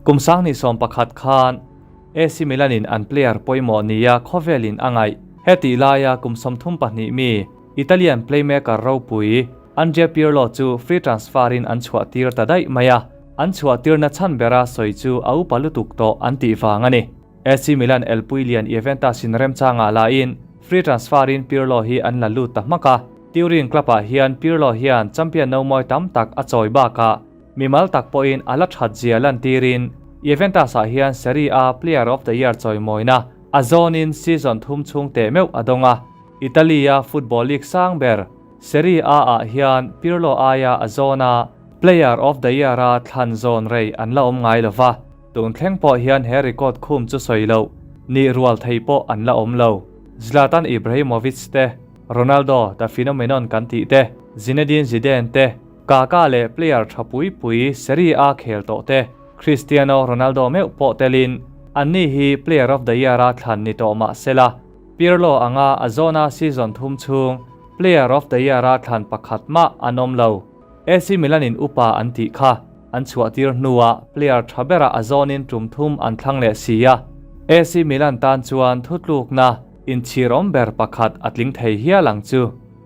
Kum 2011 khan AC Milan in an player pawimawh nia khawvelin a ngaih. Hetih laia kum 32 mi Italian playmaker ropui Andrea Pirlo chu free transfer in an chhuah tir ta daih mai a, an chhuah tirna chhan bera sawi chu a upa lutuk tawh an tih vang a ni. AC Milan elpui lian Juventus in remchangah lahin free transfer in Pirlo hi an la lut ta hmak a, Turin club ah hian Pirlo hian champion no mawi tam tak a chawi bakah mimal tak pawhin a la that zia lantirin Juventus ah hian Serie A Player of the Year chawimawina a zawnin season thum chhung teh meuh a dawng a, Italy a football league sang ber Serie A ah hian Pirlo aia a zawna Player of the Year a thlan zawn rei an la awm ngai lova, tun thleng pawh hian he record khum chu sawi loh nih rual thei pawh an la awm lo. Zlatan Ibrahimovic te, Ronaldo the phenomenon kan tih te, Zinedine Zidane te, Kaka leh player tha pui pui Serie A khel tawh te, Cristiano Ronaldo meuh pawh telin anni hi Player of the Year a thlan ni tawh mah sela, Pirlo anga a zawna season thum chhung Player of the Year a thlan pakhat mah an awm lo. AC Milan in upa an tih kha an chhuah tir hnuah player tha bera a zawnin tum thum an thlang leh si a. AC Milan tan chuan thutlukna inchhir awm ber pakhat a tling thei hial ang chu.